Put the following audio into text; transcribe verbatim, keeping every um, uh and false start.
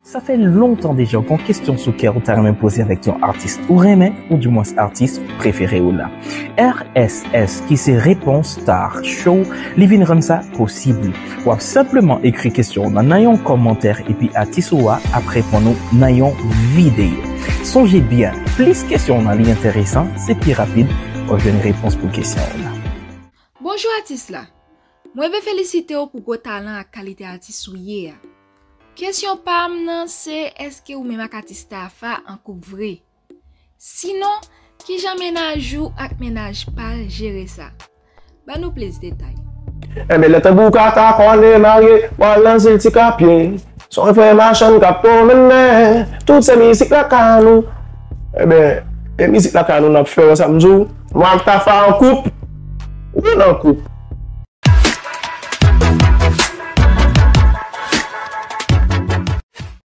Sa fè lontan deja w gen yon kesyon sou kè w ta renmen poze avèk yon atis ou renmen, oudimwens atis prefere w la. R S S, ki se Repons Star Show, li vin rann sa posib. W ap senpleman ekri kesyon w nan nan yon kòmantè epi atis ou a ap reponn ou nan yon videyo. Sonje byen, plis kesyon w nan li enteresan, se pi rapid w ap jwenn repons pou kesyon w la. Bonjou atis la. Mwen vle felisite w pou gwo talan ak kalite atis ou ye a. Kesyon pa m nan se èske ou menm ak atis Tafa an koup vre? Sinon, kijan mennaj ou ak mennaj pa l jere sa? Ban nou plis detay. Enben lè tanbou ka ta kòne marye, mwen al nan zil ti kapye. Se yon refren machann k ap pwomennen, tout se mizik lakay nou. Enben, e mizik lakay nou n ap fè, wè sa m di w? Mwen ak Tafa an koup. Ou nan koup.